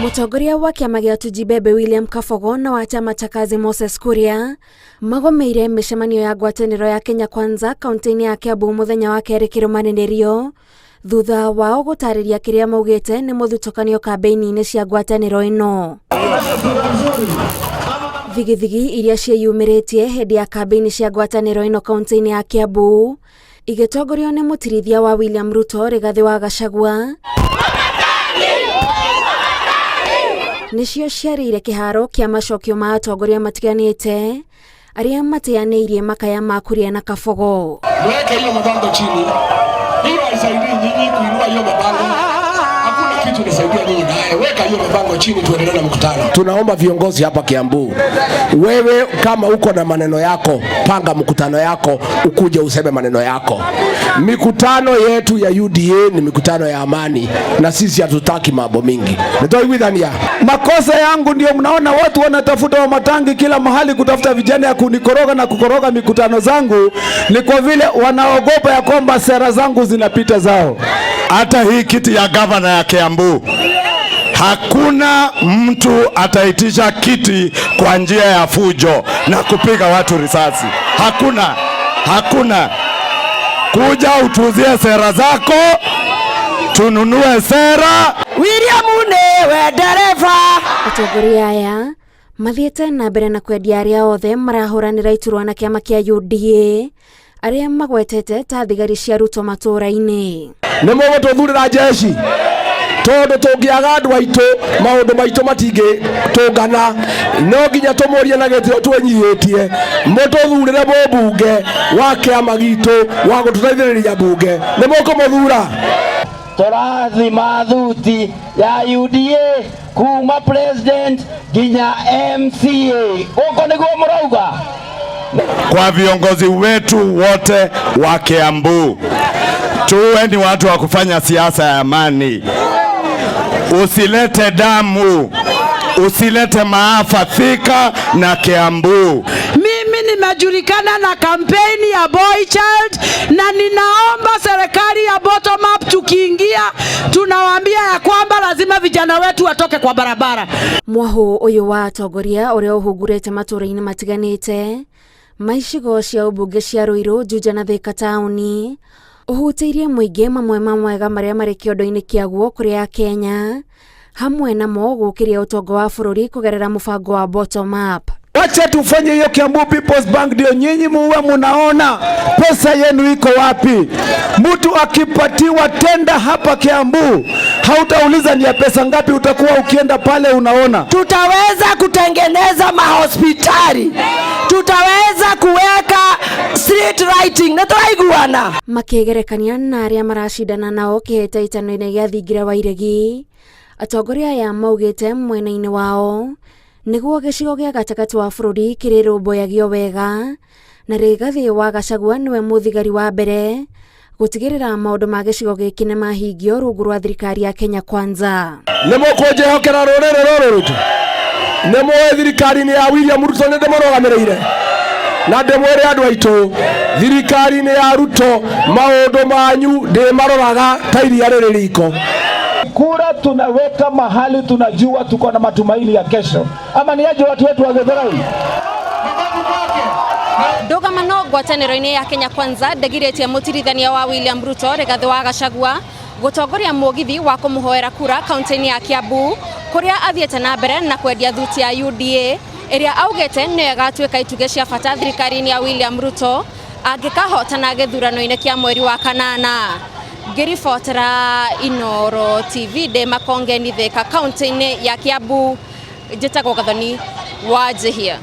Mũtongoria wa kĩama gĩa Tujibebe William Kabogo na wa chama cha Kazi Moses Kuria magomeire mĩcemanio ya ngwatanĩro ya Kenya Kwanza kaunti-inĩ ya Kiambu mũthenya wa kerĩ kĩrũmanĩrĩrio thutha wao gũtarĩria kĩrĩa maugĩte nĩ mũthutũkanio kambĩini-inĩ cia ngwatanĩro ĩno. Thigithigi iria ciĩyumĩrĩtie hĩndĩ ya kambĩini cia ngwatanĩro ĩno kaunti-inĩ ya Kiambu igĩtongorio nĩ mũtirithia wa William Ruto Rigathĩ wa Gachagua nĩcio ciarĩire kĩharo kĩa macokio ma atongoria matiganĩte arĩa mateanĩirie makaya ma Kuria na Kabogo. Mweke hiyo mabango chini. Hiyo haisaidii nyinyi kuinua hiyo mabango. Hakuna kitu inasaidia nyinyi naye. Weka hiyo mabango chini tuendelee na mkutano. Tunaomba viongozi hapa Kiambu, wewe kama uko na maneno yako, panga mkutano yako, ukuje useme maneno yako. Mikutano yetu ya UDA ni mikutano ya amani, na sisi hatutaki mambo mingi. Nitoiguithania. Makosa yangu ndio mnaona watu wanatafuta Wamatangi kila mahali kutafuta vijana ya kunikoroga na kukoroga mikutano zangu, ni kwa vile wanaogopa ya kwamba sera zangu zinapita zao. Hata hii kiti ya gavana ya Kiambu, hakuna mtu ataitisha kiti kwa njia ya fujo na kupiga watu risasi. Hakuna, hakuna. Kuja utuuzie sera zako, tununue sera. William niwe ndereba. Atongoria aya mathiĩte na mbere na kwendia arĩa othe marahũranĩra iturwa na kĩama kĩa UDA arĩa magwetete ta thigari cia Ruto matũũra-inĩ. Nĩ mũgũtũthurĩra jeshi tondũ tũngĩaga andũ aitũ maũndũ maitũ matingĩtũngana. No nginya tũmũrie na gĩtĩo twĩnyihĩtie mũtũthurĩre mũmbunge wa kĩama gitũ wa gũtũteithĩrĩria mbunge. Nĩ mũkũmũthura? Tũrathima thuti ya UDA kuma president nginya MCA. Gũkũ nĩguo mũrauga. Kwa viongozi wetu wote wa Kiambu, tuwe ni watu wa kufanya siasa ya amani. Usilete damu, usilete maafa Thika na Kiambu. Mimi nimejulikana na kampeni ya Boy Child na ninaomba serikali ya bottom up, tukiingia tunawaambia ya kwamba lazima vijana wetu watoke kwa barabara. Mwahu ũyũ wa atongoria ũrĩa ũhungurĩte matũũra-inĩ matiganĩte ma icigo cia ũmbunge cia Ruiru, Juja na Thika taũni ũhutĩirie mũingĩ mamwe ma mwega marĩa marĩ kĩondo-inĩ kĩaguo kũrĩ Akenya hamwe namo gũkĩria ũtonga wa bũrũri kũgerera mũbango wa bottom up. Wacha tufanye hiyo Kiambu People's Bank, ndio nyinyi muwe munaona pesa yenu iko wapi. Mtu akipatiwa tenda hapa Kiambu, hautauliza ni ya pesa ngapi, utakuwa ukienda pale unaona. Tutaweza kutengeneza mahospitali, tutaweza kuweka street lighting na turaiguana. Makĩgerekania na arĩa maracindana nao kĩhĩtahĩtano-inĩ gĩa thingira wa iregi, atongoria aya maugĩte mwena-inĩ wao nĩguo gĩcigo gĩa gatagatĩ wa bũrũri kĩrĩrũmbũyagio wega na Rigathĩ wa Gachagua nĩwe mũthigari wa mbere gũtigĩrĩra maũndũ ma gĩcigo gĩkĩ nĩ mahingio rungu rwa thirikari ya Kenya Kwanza. Nĩ mũkũnjĩhokera rũrĩrĩ rũrũ rwitũ? Nĩ mũĩ thirikari-inĩ ya William Ruto nĩ ndĩmũrũgamĩrĩire na ndĩmwĩre andũ aitũ thirikari-inĩ ya Ruto maũndũ manyu ndĩmaroraga ta iria rĩrĩ riko. Kura tunaweka mahali tunajua tuko na matumaini ya kesho, ama ni aje watu wetu wa Githurai? Ndũgamano ngwatanĩro-inĩ ya Kenya Kwanza ndĩgirĩtie mũtirithania wa William Ruto Rigathĩ wa Gachagua gũtongoria mũgithi wa kũmũhoera kura kaunti-inĩ ya Kiambu kũrĩa athiĩte na mbere na kwendia thuti ya UDA ĩrĩa augĩte nĩyo ĩgatuĩka itugĩ cia bata thirikari-inĩ ya William Ruto angĩkahotana gĩthurano-inĩ kĩa mweri wa kanana. Ngĩribotera Inooro TV ndĩ Makongeni Thika kaunti-inĩ ya Kiambu, njĩtagwo Gathoni wa Njihia.